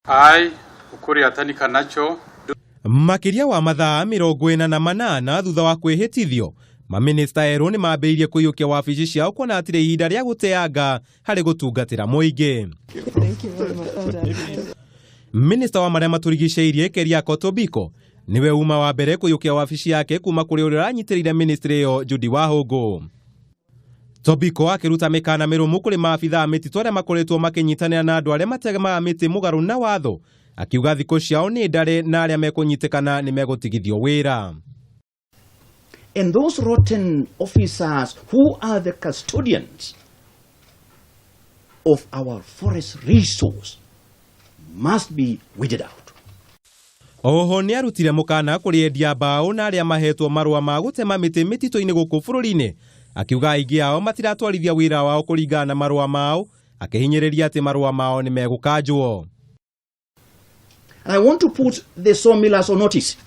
I, Ukur Yatani Kanacho, Makĩria wa mathaa 48 thutha wa kwĩhĩtithio, mamĩnĩsta erũ nĩ mambĩrĩirie kũiyũkia wabici ciao kuona hatirĩ ihinda rĩa gũteanga harĩ gũtungatĩra mũingĩ. Minista wa marĩa matũrigicĩirie Keriako Tobiko nĩwe uma wa mbere kũiyũkia wabici yake kuma kũrĩ ũrĩa ũranyitĩrĩire ministry ĩyo Judy Wahũngũ. Tobiko akĩruta mĩkana mĩrũmu kũrĩ maabithaa a mĩtitũ arĩa makoretwo makĩnyitanĩra na andũ arĩa matemaga mĩtĩ mũgarũ na watho, akiuga thikũ ciao nĩ ndare na arĩa mekũnyitĩkana nĩ megũtigithio wĩra. And those rotten officers who are the custodians of our forest resource must be weeded out. Oho nĩ arutire mũkana kũrĩ endia mbaũ na arĩa mahetwo marũa ma gũtema mĩtĩ mĩtitũ-inĩ gũkũ bũrũri-inĩ, akiuga aingĩ ao matiratwarithia wĩra wao kũringana na marũa mao, akĩhinyĩrĩria atĩ marũa mao nĩ megũkanjwo. And I want to put the sawmillers on notice.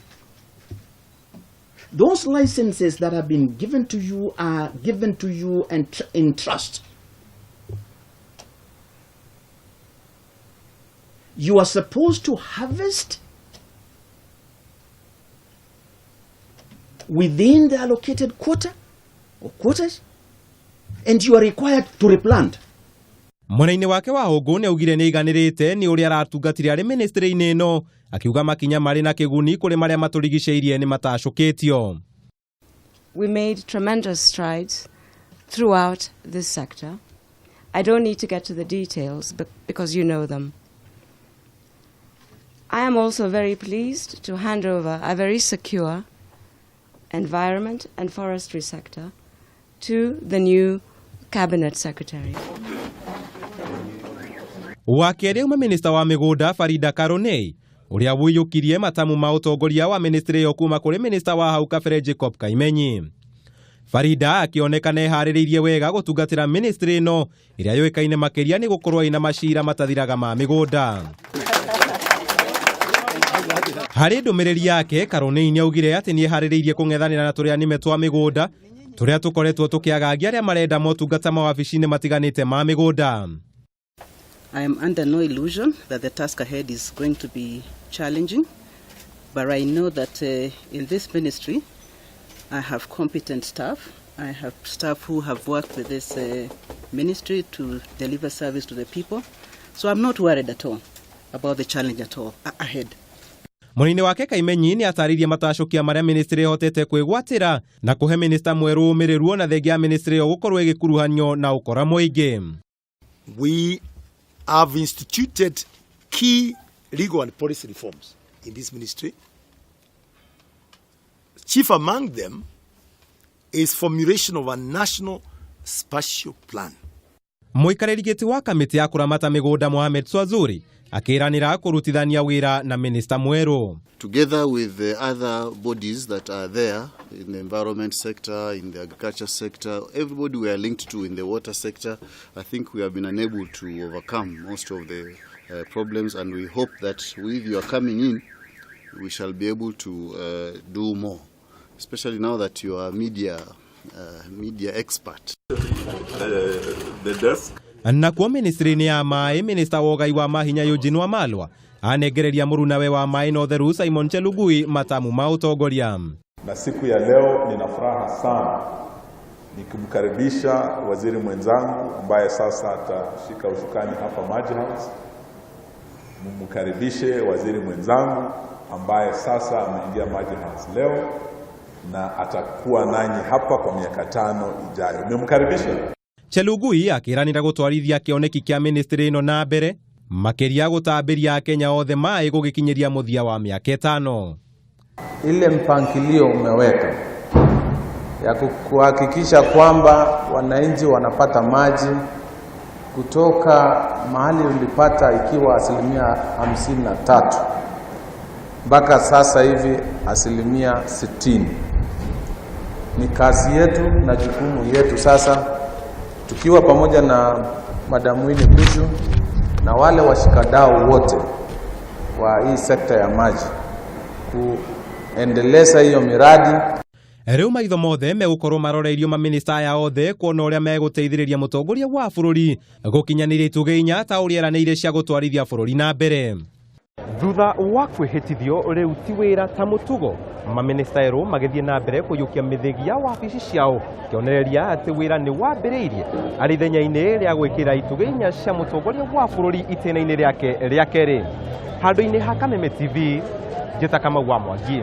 Those licenses that have been given to you are given to you and in trust. You are supposed to harvest within the allocated quota or quotas, and you are required to replant. Mwena-inĩ wake wa Hũngũ nĩ augire nĩ aiganĩrĩte nĩ ũrĩa aratungatire arĩ ministry-inĩ ĩno, akiuga makinya marĩ na kĩguni kũrĩ marĩa matũrigicĩirie nĩ matacũkĩtio. We made tremendous strides throughout this sector. I don't need to get to the details but because you know them. I am also very pleased to hand over a very secure environment and forestry sector to the new cabinet secretary. Wa kerĩ auma minista wa mĩgũnda Farida Karonei ũrĩa ũiyũkirie matamu ma ũtongoria wa ministry ĩyo kuma kũrĩ minista wa hau kabere Jacob Kaimenyi. Farida akĩonekana eharĩrĩirie wega gũtungatĩra ministry ĩno ĩrĩa yũĩkaine makĩria nĩ gũkorwo ĩna macira matathiraga ma mĩgũnda. Harĩ ndũmĩrĩri yake, Karonei nĩ augire atĩ nĩ eharĩrĩirie kũng'ethanĩra na tũrĩa nĩme twa mĩgũnda tũrĩa tũkoretwo tũkĩagagia arĩa marenda motungata mawabici-inĩ matiganĩte ma mĩgũnda. I am under no illusion that the task ahead is going to be challenging, but I know that in this ministry I have competent staff. I have staff who have worked with this ministry to deliver service to the people. So I'm not worried at all about the challenge at all ahead. Mwena-inĩ wake Kaimenyi nĩ atarĩirie matacũkia marĩa ministry ĩhotete kwĩgwatĩra na kũhe minista mwerũ ũmĩrĩru ona thengia ya ministry ĩyo gũkorwo ĩgĩkuruhanio na ũkora mũingĩ. We have instituted key legal and policy reforms in this ministry. Chief among them is formulation of a national spatial plan. Mũikarĩri gĩtĩ wa kamĩtĩ ya kũramata mĩgũnda Mohamed Swazuri akĩranĩra kũrutithania wĩra na minista mwerũ. Together with the other bodies that are there in the environment sector, in the agriculture sector, everybody we are linked to in the water sector, I think we have been unable to overcome most of the problems, and we hope that with your coming in, we shall be able to do more, especially now that you are media expert. The desk. Nakuo ministry-inĩ ya maĩ, minista wa ũgai wa mahinya Eugene Wamalwa anengereria mũrunawe wa maĩ na ũtheru Simon Chelugui matamu ma ũtongoria. Na siku ya leo nina furaha sana nikimkaribisha waziri mwenzangu ambaye sasa atashika usukani hapa Maji House. Mumkaribishe waziri mwenzangu ambaye sasa ameingia Maji House leo na atakuwa nanyi hapa kwa miaka 5 ijayo. Nimemkaribisha. Chelugui akĩranĩra gũtwarithia kĩoneki kĩa ministry ĩno na mbere makĩria gũtambĩria Akenya othe maĩ gũgĩkinyĩria mũthia wa mĩaka 5. Ile mpangilio umeweka ya kuhakikisha kwamba wananchi wanapata maji kutoka mahali ulipata ikiwa 53% mpaka sasa hivi 60%. Ni kazi yetu na jukumu yetu sasa tukiwa pamoja na Madam Winnie Kushu na wale washikadau wote wa hii sekta ya maji kuendeleza hiyo miradi. Rĩu maitho mothe megũkorwo maroreirio maminista aya othe kuona ũrĩa megũteithĩrĩria mũtongoria wa bũrũri gũkinyanĩria itugĩ inya ta ũrĩa eranĩire cia gũtwarithia bũrũri na mbere. Thutha wa kwĩhĩtithio rĩu ti wĩra ta mũtugo, mamĩnĩsta erũ magĩthiĩ na mbere kũiyũkia mĩthĩgi ya wabici ciao, kĩonereria atĩ wĩra nĩ wambĩrĩirie arĩ ithenya-inĩ rĩa gwĩkĩra itugĩ inya cia mũtongoria wa bũrũri itĩna-inĩ rĩake rĩa kerĩ. Handũ-inĩ ha Kameme TV, njĩta Kamau wa Mwangi.